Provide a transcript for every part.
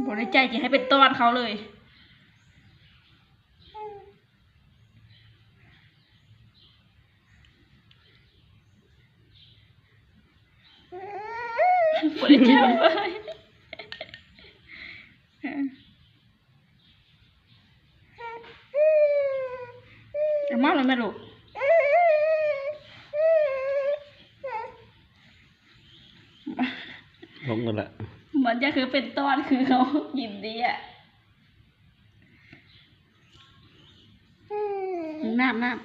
ບໍ່ໄດ້ໃຈຊິໃຫ້ເປັນຕ້ອນເຂົາເລີຍ. ບໍ່ໄດ້ຈັບເລີຍ. ເອົາມາແລ້ວແມ່ລູກ. ລົງກັນລະ. ມັນຈະຄືເປັນຕ້ອນ ຄືເຮົາກິນເດຍ. ນ້ຳ ນ້ຳ.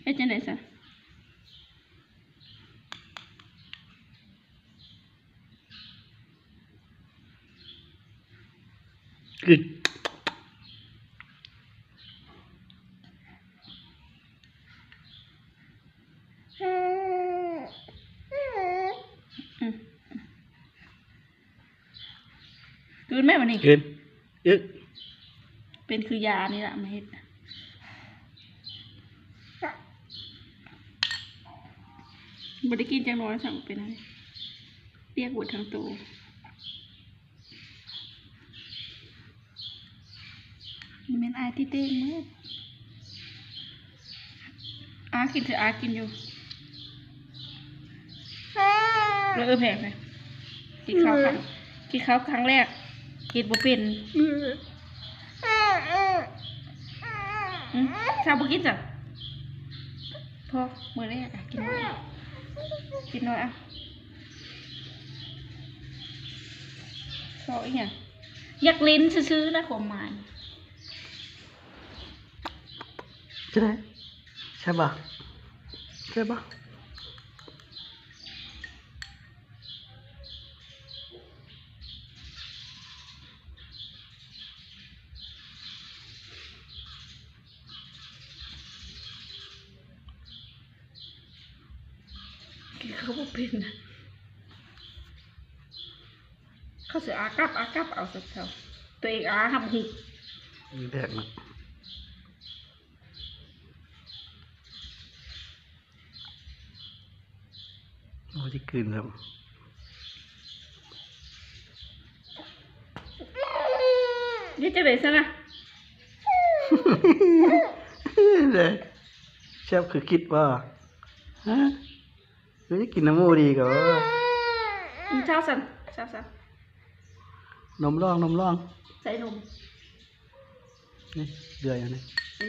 ເຮັດຈັ່ງໃດຊະ? ກືນແມ່ບາດນີ້ ກືນ ອຶກ ເປັນຄືຢານີ້ລະມາເຮັດ. ບໍ່ໄດ້ກິນຈັກໜ່ອຍຊ້ຳ ເປັນຫຍັງ ປຽກໝົດທັງໂຕ. ແມ່ນອ້າຍຕິເຕງເມີດ. ອາກິນເທື່ອ ອາກິນຢູ່. ເອີ ແພງ ກິນເຂົ້າຄັ້ງ ກິນເຂົ້າຄັ້ງແລກ ກິນບໍ່ເປັນ. ອືມ ເຊົ້າບໍ່ກິນຊະ. ພໍ ມື້ແລກ ອາ ກິນໜ້ອຍ ກິນໜ້ອຍ ອາ. ຊອກອີ່ຫຍັງ? ຢາກຫຼິ້ນຊື່ໆນະ ຄວາມໝາຍ. ຈັ່ງໃດ? ແຊບບໍ່? ແຊບບໍ່? ກິນເຂົ້າບໍ່ເປັນ. ເຂົາຊິອາກັບ ອາກັບເອົາຊະເຈົ້າ ຕົວເອງອາຮັບຫຸບ. ມີແບກມາ ບໍ່ໄດ້ກືນຊ້ຳ. ເຮັດຈັ່ງໃດຊັ້ນນະ? ເດ້ ແຊບຄືຄິດບໍ່? ຮະ? ເອີ ກິນນ້ຳໝູດີກວ່າ. ອືມ ເຊົາຊັ້ນ ເຊົາ ເຊົາ. ນົມລອງ ນົມລອງ. ໃສ່ນົມ. ນີ້ ເດືອຍອັນນີ້.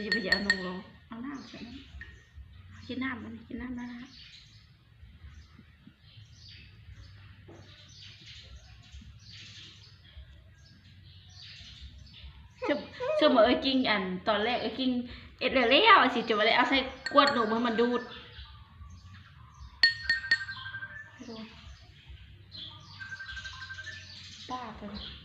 ຢ່າໄປເອົານົມລອງ. ເອົານ້ຳໃສ່. ກິນນ້ຳ ກິນນ້ຳ ກິນນ້ຳ ກິນນ້ຳ. ສົມ ສົມມຸດເອື້ອຍກິ່ງ ອັນ ຕອນແລກເອື້ອຍກິ່ງເຮັດແລ້ວໆ ຊິຈະບໍ່ໄດ້ເອົາໃສ່ກວດນົມໃຫ້ມັນດູດ. ປ້າເພິ່ນ